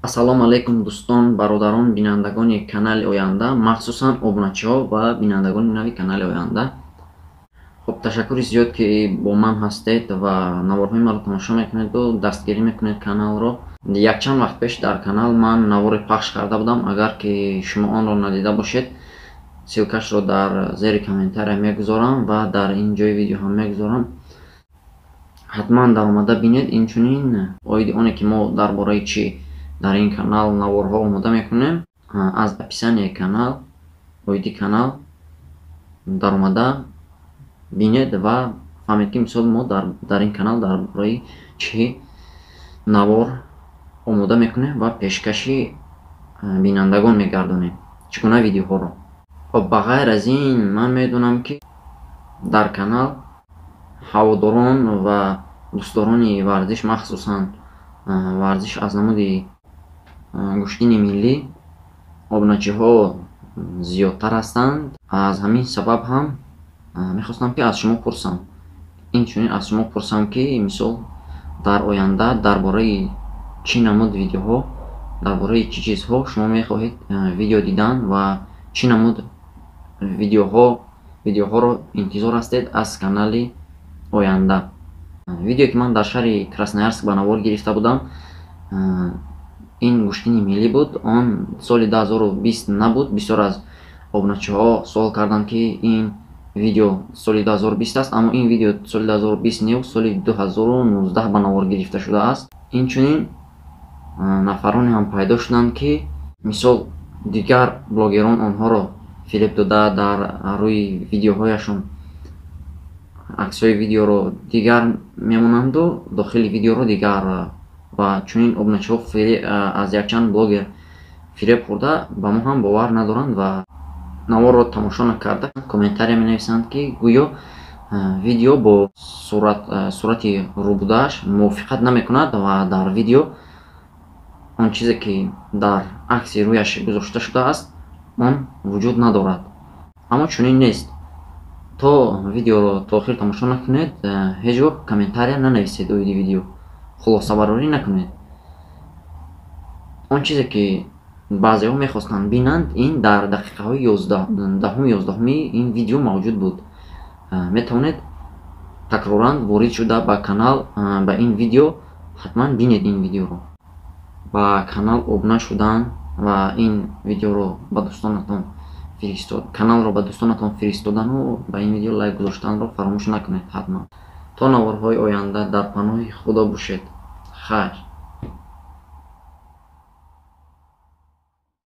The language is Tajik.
Ассалому алайкум, дӯстон, бародарон, бинандагони канали Оянда, махсусан обуначиҳо ва бинандагони нави канали Оянда. Хуб, ташаккури зиёд, ки бо ман ҳастед ва наворҳои маро тамошо мекунеду дастгирӣ мекунед каналро. Якчанд вақт пеш дар канал ман наворе пахш карда будам. Агар ки шумо онро надида бошед, ссылкашро дар зери комментария мегузорам ва дар ин ҷои видео ҳам мегузорам, ҳатман даромада бинед. Инчунин оиди оне ки мо дар бораи чӣ дар ин канал наворҳо омода мекунем, аз описанияи канал оиди канал даромада бинед ва фаҳмед, ки мисол мо дар ин канал дар бораи чӣ навор омода мекунем ва пешкаши бинандагон мегардонем, чӣ гуна видеоҳоро. Хоб, ба ғайр аз ин, ман медонам, ки дар канал ҳаводорон ва дӯстдорони варзиш, махсусан варзиш аз намуди гӯштини миллӣ, обуначиҳо зиёдтар ҳастанд. Аз ҳамин сабаб ҳам мехостам, ки аз шумо пурсам, инчунин аз шумо пурсам, ки мисол дар оянда дар бораи чӣ намуд видеоҳо, дар бораи чӣ чизҳо шумо мехоҳед видео дидан ва чӣ намуд видеоҳоро интизор ҳастед аз канали Оянда. Видеое ки ман дар шаҳри Красноярск ба навор гирифта будам, ин гӯштини миллӣ буд, он соли 2020 набуд. Бисёр аз обуначиҳо суол карданд, ки ин видео соли 2020 аст, аммо ин видео соли 2020 не, соли 2019 ба навор гирифта шудааст. Инчунин нафароне ҳам пайдо шуданд, ки мисол дигар блогерон онҳоро фиреб дода, дар рӯи видеоҳояшон аксҳои видеоро дигар мемонанду дохили видеоро дигар, ва чунин обуначиҳо аз якчанд блогер фиреб хӯрда, ба мо ҳам бовар надоранд ва наворро тамошо накарда комментария менависанд, ки гӯё видео бо сурати рӯбудааш мувофиқат намекунад ва дар видео он чизе ки дар акси рӯяш гузошта шудааст, он вуҷуд надорад. Аммо чунин нест. То видеоро то охир тамошо накунед, ҳеҷ гоҳ комментария нанависед, оиди видео хулосабарорӣ накунед. Он чизе ки баъзеҳо мехостанд бинанд, ин дар дақиқаҳои 10-ум, 11-уми ин видео мавҷуд буд. Метавонед такроран ворид шуда ба канал, ба ин видео ҳатман бинед ин видеоро. Ба канал обуна шудан ва ин видеоро ба дӯстонатон фиристод, каналро ба дӯстонатон фиристодану ба ин видео лайк гузоштанро фаромӯш накунед ҳатман. То наворҳои оянда дар паноҳи Худо бошед. Хайр.